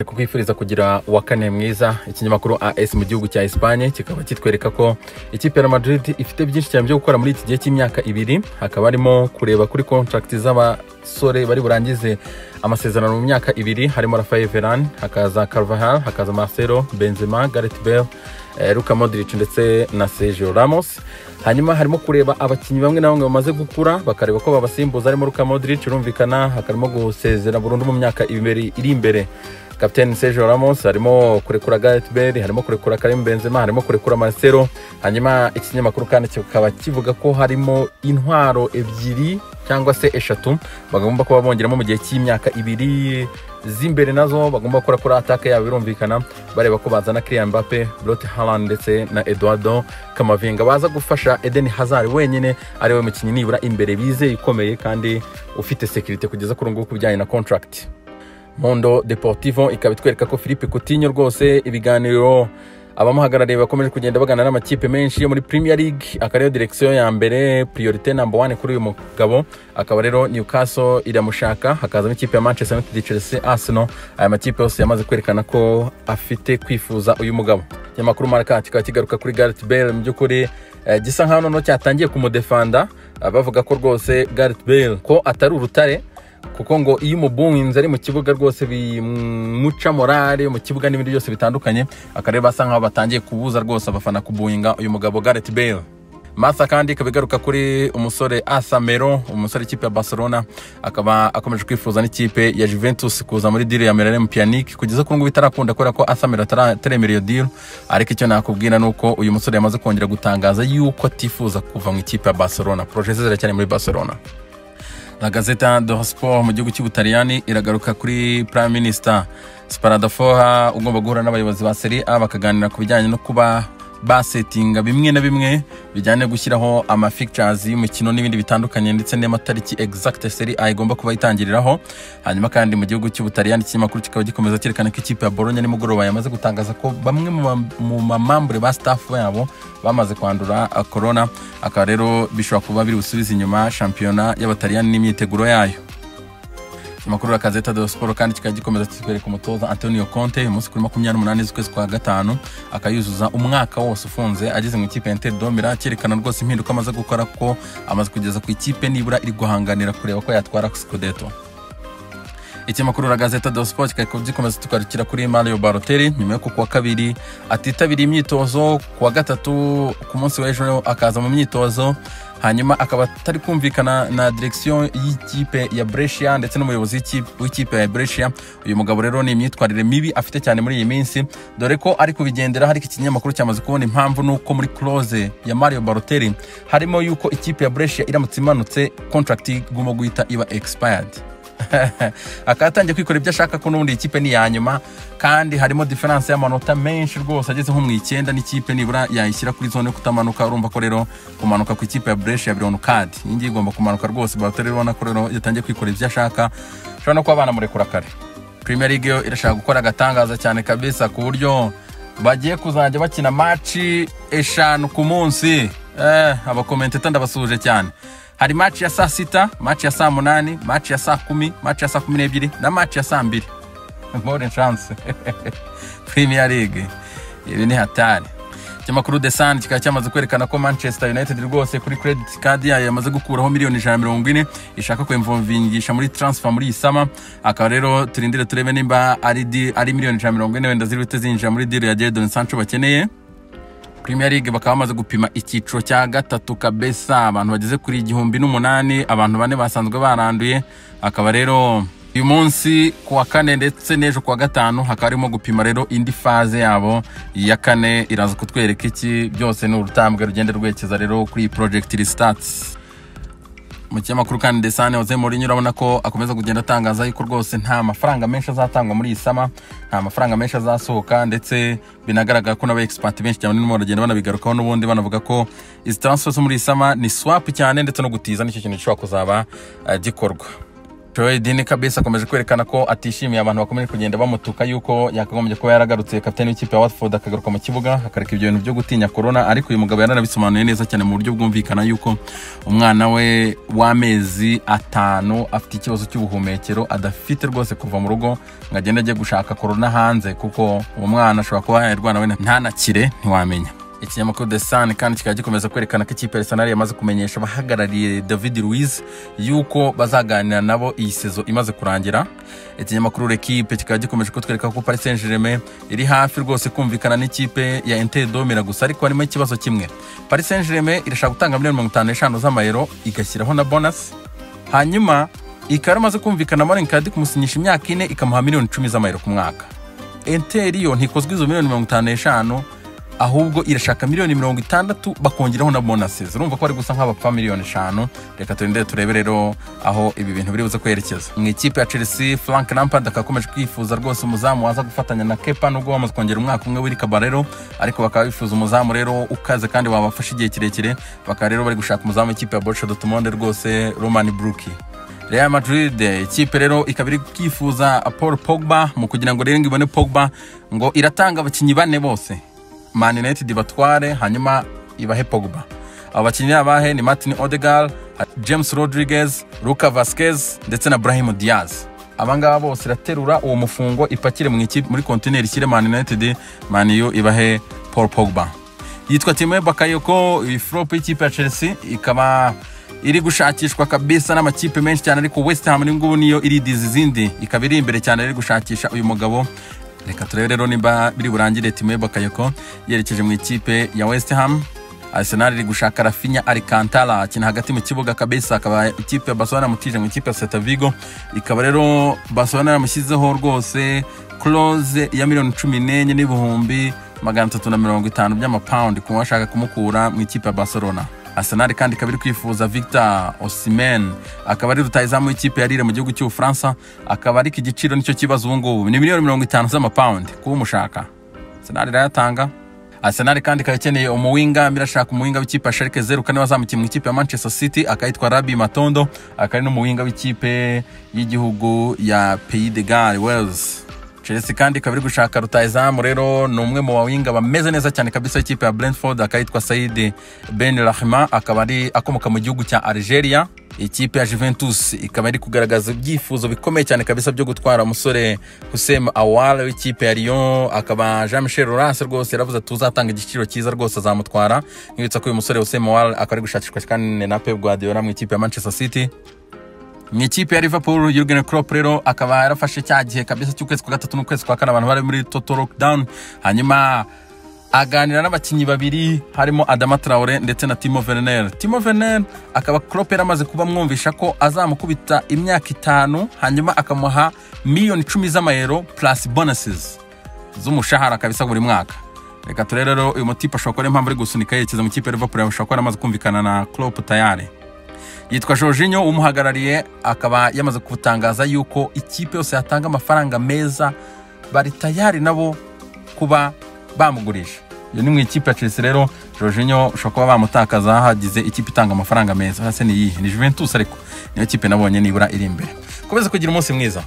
Kukwifuriza kugira uwa kane mwiza. Ikinyamakuru AS mu gihugu cya Espagne kikaba kitwereka ko ikipe ya Real Madrid ifite byinshi cyane byo gukora muri iki gihe cy'imyaka 2, hakaba harimo kureba kuri contract z'abasore bari burangize amasezerano mu myaka 2, harimo Rafael Varane, hakaza Carvajal, hakaza Marcelo, Benzema, Gareth Bale, Luka Modric ndetse na Sergio Ramos. Hanyuma harimo kureba abakinnyi bamwe na bamwe bamaze gukura bakareba ko babasimbuza, harimo Luka Modric urumvikana, hakarimo gusezera burundu mu myaka 2 iri imbere Captain Sergio Ramos, harimo kurekura Gareth Bale, harimo kurekura Karim Benzema, harimo kurekura Marcelo. Hanyuma ikinyamakuru kandi kikaba kivuga ko harimo intwaro 2 cyangwa se 3 bagomba kuba bongeramo mu gihe cy'imyaka 2 z'imbere, nazo bagomba gukora kuri attaque yabo birumvikana, bareba ko bazana Kylian Mbappe, Brot Haaland ndetse na Eduardo Camavinga baza gufasha Eden Hazard wenyine ari we mukinnyi nibura imbere bizeye ikomeye kandi ufite security kugeza kuri ngubu kubijyanye na contract. Mundo Deportivo ikaba itwereka ko Philippe Coutinho rwose ibiganiro abamuhagarariye bakomeje kugenda bagana n'amakipe menshi yo muri Premier League, akaba ariyo direction ya mbere, priorité number 1 kuri uyu mugabo. Akaba rero Newcastle iramushaka, hakazamo ikipe ya Manchester United, Chelsea, Arsenal. Aya makipe yose yamaze kwerekana ko afite kwifuza uyu mugabo. Ikinyamakuru Marca kikaba kigaruka kuri Gareth Bale, mu by'ukuri gisa nkaho noneho cyatangiye kumudefanda, bavuga ko rwose Gareth Bale ko atari urutare, kuko ngo iyo umubunze ari mu kibuga rwose bimuca morale mu kibuga n'ibindi byose bitandukanye. Akarere basa nkaho batangiye kubuza rwose abafana kubuinga uyu mugabo Gareth Bale. Masa kandi ikabigaruka kuri umusore Asa Mero, umusore ikipe ya Barcelona, akaba akomeje kwifuza n'ikipe ya Juventus kuza muri deal ya Miralem Pjanic. Kugeza kuri ngubu bitarakunda kubera ko Asa Mero ataremera iyo deal, ariko icyo nakubwira nuko uyu musore yamaze kongera gutangaza yuko atifuza kuva mu ikipe ya Barcelona. Projet ze ziracyari muri Barcelona. La Gazzetta dello Sport mu gihugu cy'Ubutaliyani iragaruka kuri Prime Minister Sparadafoha ugomba guhura n'abayobozi ba Serie A bakaganira ku bijyanye no kuba basetinga bimwe na bimwe bijyanye gushyiraho ama fixtures y'umukino n'ibindi bitandukanye ndetse n'amatariki exact Serie A igomba kuba itangiriraho. Hanyuma kandi mu gihugu cy'Ubutaliyani ikinyamakuru kikaba gikomeza cyerekana ko ikipe ya Bologna nimugoroba yamaze gutangaza ko bamwe mu mamambure ba staff yabo bamaze kwandura corona, akaba rero bishobora kuba biri busubize inyuma shampiyona y'Abataliyani n'imyiteguro yayo. Ikinyamakuru La Gazzetta dello Sport kandi kikaba gikomeza kitwereka umutoza Antonio Conte uyu munsi kuri 28 z'ukwezi kwa gatanu akayuzuza umwaka wose ufunze ageze mu ikipe ya Inter de Milan, cyerekana rwose impinduka amaze gukora ko amaze kugeza ku ikipe nibura iri guhanganira kureba ko yatwara Scudetto. Ikinyamakuru La Gazzetta dello Sport kikaba gikomeza tukarukira kuri Mario Balotelli nyuma yo kuwa kabiri atitabiriye imyitozo, kuwa gatatu ku munsi w'ejo akaza mu myitozo, hanyuma akaba atari kumvikana na direction y'ikipe ya Brescia ndetse n'umuyobozi w'ikipe ya Brescia. Uyu mugabo rero ni imyitwarire mibi afite cyane muri iyi minsi, dore ko ari kubigendera. Hari ikinyamakuru cyamaze kubona impamvu nuko muri clause ya Mario Balotelli harimo yuko ikipe ya Brescia iramutse imanutse contract igomba guhita iba expired. Akaba atangiye kwikora ibyo ashaka ko n'ubundi ikipe ni iya nyuma, kandi harimo difference y'amanota menshi rwose ageze nko mu 9 n'ikipe nibura yayishyira kuri zone yo kutamanuka. Urumva ko rero kumanuka ku ikipe ya Brescia ya card iyi ngiyi igomba kumanuka rwose. Balotelli urabona ko rero yatangiye kwikora ibyo ashaka, ashobora no kuba banamurekura kare. Premier League yo irashaka gukora agatangaza cyane kabisa, ku buryo bagiye kuzajya bakina match 5 ku munsi. Abakomenteta ndabasuhuje cyane. Hari match ya saa 6, match ya saa 8, match ya saa 10, match ya saa 12 na match ya saa 2. Bonne chance. Premier League ibi ni hatari. Ikinyamakuru The Sun kikaba cyamaze kwerekana ko Manchester United rwose kuri credit card yayo yamaze gukuraho miliyoni 140 ishaka kwemvovingisha muri transfer muri iyi summer. Akaba rero turindire turebe nimba ari miliyoni 140 wenda ziri zinjira muri deal ya Jadon Sancho bakeneye. Premier League bakaba bamaze gupima icyiciro cya gatatu kabesa, abantu bageze kuri 1008, abantu 4 basanzwe baranduye. Akaba rero uyu munsi kuwa kane ndetse n'ejo kuwa gatanu hakaba harimo gupima rero indi phase yabo ya kane, iraza kutwereka iki byose ni urutambwe rugende rwekeza rero kuri project restarts. Mu kinyamakuru kandi The Sun, Jose Mourinho urabona ko akomeza kugenda atangaza yuko rwose nta mafaranga menshi azatangwa muri iyi summer, nta mafaranga menshi azasohoka, ndetse binagaragara ko n'aba expert benshi cyane barimo baragenda banabigarukaho n'ubundi banavuga ko izi transfer zo muri iyi summer ni swap cyane ndetse no gutiza, nicyo kintu gishobora kuzaba gikorwa. Troy Deeney kabisa akomeje kwerekana ko atishimiye abantu bakomeje kugenda bamutuka yuko yakagombye kuba yaragarutse kapiteni w'ikipe ya Watford akagaruka mu kibuga akareka ibyo bintu byo gutinya corona. Ariko uyu mugabo yaranabisobanuye neza cyane mu buryo bwumvikana yuko umwana we w'amezi 5 afite ikibazo cy'ubuhumekero, adafite rwose kuva mu rugo ngo agende ajye gushaka corona hanze, kuko uwo mwana ashobora kuba yarwana we ntanakire, ntiwamenya. Ikinyamakuru The Sun kandi kikaba gikomeza kwerekana ko ikipe ya Arsenal yamaze kumenyesha abahagarariye David Luiz yuko bazaganira nabo iyi sezo imaze kurangira. Ikinyamakuru L'Equipe kikaba gikomeje kutwereka ko Paris Saint-Germain iri hafi rwose kumvikana n'ikipe ya Inter de Milan, gusa ariko harimo ikibazo kimwe. Paris Saint-Germain irashaka gutanga miliyoni 55 z'amayero igashyiraho na bonus, hanyuma ikaba imaze kumvikana Mauro Icardi kumusinyisha imyaka 4 ikamuha miliyoni 10 z'amayero ku mwaka. Inter yo ntikozwe izo miliyoni 55, ahubwo irashaka miliyoni 60 bakongeraho na bonuses. Urumva ko ari gusa nk'abapfa miliyoni 5. Reka turinde turebe rero aho ibi bintu biri buze kwerekeza. Mu ikipe ya Chelsea, Frank Lampard akakomeje kwifuza rwose umuzamu waza gufatanya na Kepa, nubwo bamaze kongera umwaka umwe w'iri Caballero, ariko bakaba bifuza umuzamu rero ukaze kandi wabafasha igihe kirekire. Bakaba rero bari gushaka umuzamu w'ikipe ya Borussia Dortmund rwose Roman Bürki. Real Madrid ikipe rero ikaba iri kwifuza Paul Pogba, mu kugira ngo rero ibone Pogba ngo iratanga abakinyi bane bose Man United batware, hanyuma ibahe Pogba. Abo bakinyi abahe ni Martin Odegaard, James Rodriguez, Luka Vasquez ndetse na Brahim Diaz. Abangaba bose iraterura uwo mufungo ipakire mu ikipe muri kontineri ishyire Man United, Man U ibahe Paul Pogba. Yitwa Timo Bakayoko, flop y'ikipe ya Chelsea ikaba iri gushakishwa kabisa n'amakipe menshi cyane, ariko West Ham ngubu niyo iri izindi ikaba iri imbere cyane iri gushakisha uyu mugabo. Reka turebe rero niba biri burangire Timo Bakayoko yerekeje mu ikipe ya West Ham. Arsenal iri gushaka Rafinha Alcantara akina hagati mu kibuga kabisa, akaba ikipe ya Barcelona mutije mu ikipe ya Celta Vigo, ikaba rero Barcelona yamushyizeho rwose clause ya miliyoni 14,350 by'amapawundi ku bashaka kumukura mu ikipe ya Barcelona. Arsenal kandi ikaba iri kwifuza Victor Osimhen, akaba ari rutahizamu w'ikipe ya Lille mu gihugu cy'Ubufaransa, akaba ariko igiciro nicyo kibazo ubu ngubu ni miliyoni 50 z'amapawundi kuba umushaka. Arsenal irayatanga. Arsenal kandi ikaba ikeneye umuwinga, irashaka umuwinga w'ikipe ya Schalke 04 wazamukiye mu ikipe ya Manchester City, akayitwa Rabi Matondo, akaba ari n'umuwinga w'ikipe y'igihugu ya Pays de Galles Wales. Chelsea kandi ikaba iri gushaka rutahizamu rero ni umwe mu bawinga bameze neza cyane kabisa ikipe ya Brentford, akayitwa Said Ben Rahma, akaba ari akomoka mu gihugu cya Algeria. Ikipe ya Juventus ikaba iri kugaragaza ibyifuzo bikomeye cyane kabisa byo gutwara umusore Hussein Aouar w'ikipe ya Lyon, akaba Jean-Michel Aulas rwose yaravuze tuzatanga igiciro cyiza rwose azamutwara. Nkibutsa ko uyu musore Hussein Aouar akaba ari gushakishwa kandi na Pep Guardiola mu ikipe ya Manchester City. Mu ikipe ya Liverpool, Jurgen Klopp rero akaba yarafashe cya gihe kabisa cy'ukwezi kwa gatatu n'ukwezi kwa kane abantu bari muri total lockdown, hanyuma aganira n'abakinyi babiri harimo Adama Traore ndetse na Timo Werner. Timo Werner akaba Klopp yaramaze kuba mwumvisha ko azamukubita imyaka 5 hanyuma akamuha miliyoni 10 z'amayero plus bonuses z'umushahara kabisa buri mwaka. Reka turere rero uyu mutipe ashobora kuba impamvu ari gusunika yerekeza mu ikipe ya Liverpool, ashobora kuba yaramaze kumvikana na Klopp tayari. Yitwa Jorginho umuhagarariye akaba yamaze kutangaza yuko ikipe yose yatanga amafaranga meza bari tayari nabo kuba bamugurisha. Iyo ni mu ikipe ya Chelsea rero Jorginho ushobora kuba bamutakaza hagize ikipe itanga amafaranga meza. Hase ni iyihe? Ni Juventus, ariko niyo kipe nabonye nibura iri imbere. Komeza kugira umunsi mwiza.